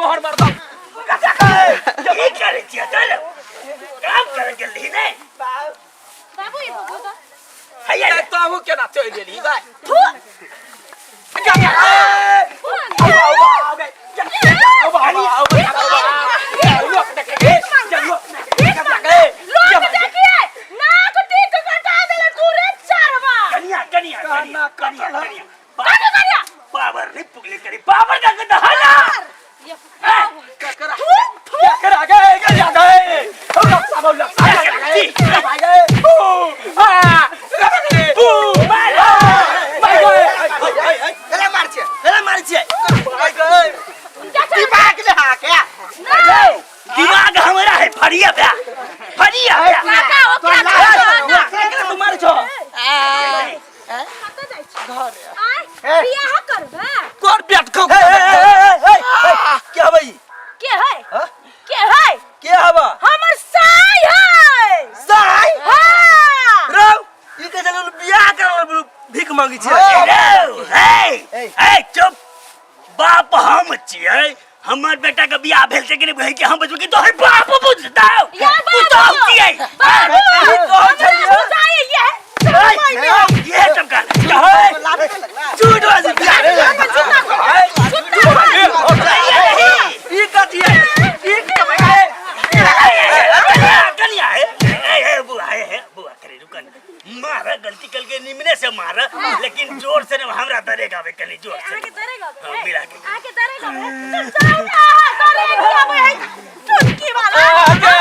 मोहर मरदा की करै छियै चल काम करै गेलही ने बाबू ई बाबू तो हैया ए, तहु केना चलि गेलही गाय थू लोग देखिए नाक टीक कटा देले तू रे चारवा कनिया कनिया कनिया कनिया कनिया काटे करिया पावर नहीं पुगले करी पावर का गदा हला गला मार छियै गला मार छियै दिमाग ले हा क्या दिमाग हमारा है फरिया बे फरिया बे काका ओकरा तो कतऽ तू मार छो जाइ छी आय बियाह करबे तोर पेट खो क्या भाई के है हाँ? के है के हवा हमर साई है साई हाँ रौ ई के चलू बियाह करल भीख मांगी छियै हे हे चुप बाप हम छियै हमर बेटा के बियाह भेल छै कि नहि भेल छै हम बुझबै कि तोहर बाप बुझतौ या बाबू पुतहु छियै बाबू कहै छलियै। हमरा बुझाइए ये सब कर झूठ बाजी बियाह ई कथी है ई कनिया है ए बुआ है बुआ करे रुकन मारा गलती कल के निमने से मारा लेकिन जोर से न हमरा दरेगा बे कनी जोर से आके दरेगा बे हाँ, मिला के। आके दरेगा बे चल जाओ ना दरेगा बे चुटकी वाला हमरा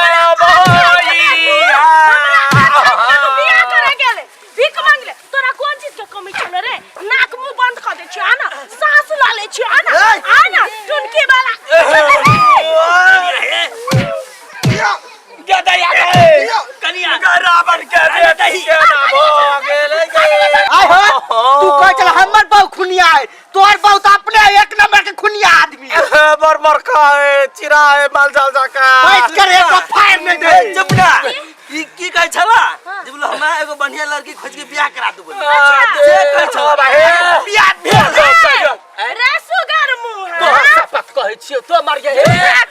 बियाह करे गेले भीख मांगले तोरा कोन चीज के कमी छलो रे नाक मुंह बंद कर दे छियो आ ना सास ला ले छियो आ ना आ ना चुटकी वाला कनिया है कनिया रावण के बेटी के नाम हो गेलै आय हो तू कहै छल हमर बाऊ खुनिया है तोहर बाऊ तो अपने एक नंबर के खुनिया आदमी है मर मर खाए चिराए माल जाल जाका बैठ कर एक फायर नहीं दे चुप ना ई की कहै छला जे बोलो हमरा एगो बढ़िया लड़की खोज के बियाह करा दू बोले से कहै छला बियाह भेल रे सुगर मुंह तोहर शपथ कहै छियौ तो मर गे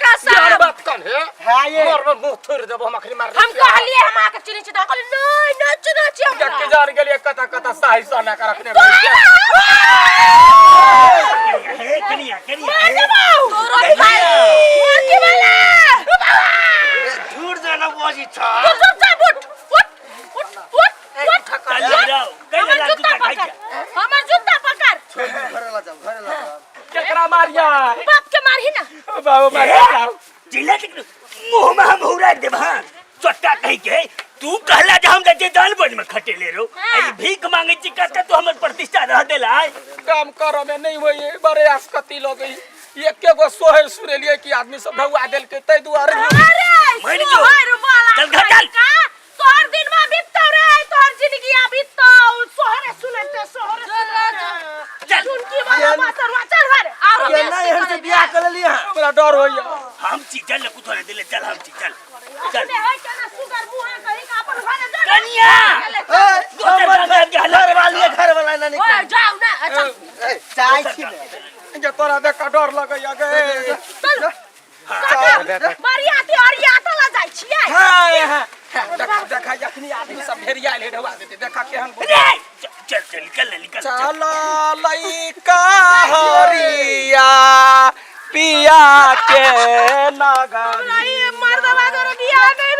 कसम। यार बात कन हे हाँ ये। मर मर मुंह थोड़ देबो हम अखनी मार हम कहलिए हम आके चिन्है छी तऽ कहलिए नहीं नहीं चिन्है छी हमरा के जान गेलिए कता कता साही सोना के रखने हे कनिया कनिया हे तोरो भाई मुर्गी वाला झूठ जाना बजी छ तू चुपचाप उठ उठ उठ उठ उठ चल जाओ हमर कनिया जूता जूता खाइ पकड़ हमर जूता पकड़ घरे ला जाओ घरे ला जाओ केकरा मारिया बाप के मारही ना बाबू मारिया जिला के मुंह में हम हुरा देब हां चट्टा कहि के तू कहला जे हम जे दान बोझ में खटेले रो हाँ। आई भीख मांगे छी कत तू हमर प्रतिष्ठा रह देला काम करो में नहीं होई बड़े आसकती लगे एके गो सोहर सुनेलिए कि आदमी सब ढौआ देलकै ताहि दुआरे अरे मरि जो। सोहर वाला चल घर चल। का तोहर दिन में बीतौ रे तोहर जिंदगी आ बीतौ सोहरे सुनते सोहरे सुनते चल। चुनकी वाला मातरवा चल घर आरो केना एहन से बियाह कर लेली हां हमरा डर होइया हम छी चल कुछ नहीं दिले चल हम छी चल चल अपने है केना सुगर मुहा कही का अपन घरे जा कनिया हमर घर वाली घर वाला ना ओए निकल जाओ ना अच्छा चाय छी ने जे तोरा देख के डर लगैया गे चल काका बरियाती अरियाता ला जाइ छियै हां देखा देखा जखनी आदमी सब ढेरिया ले ढौआ देते देखा केहन रे चल चल निकल ले निकल चल। चल लइका हरिया पिया के नगरी हमरा ई मर्दवा तोरा बियाह नहीं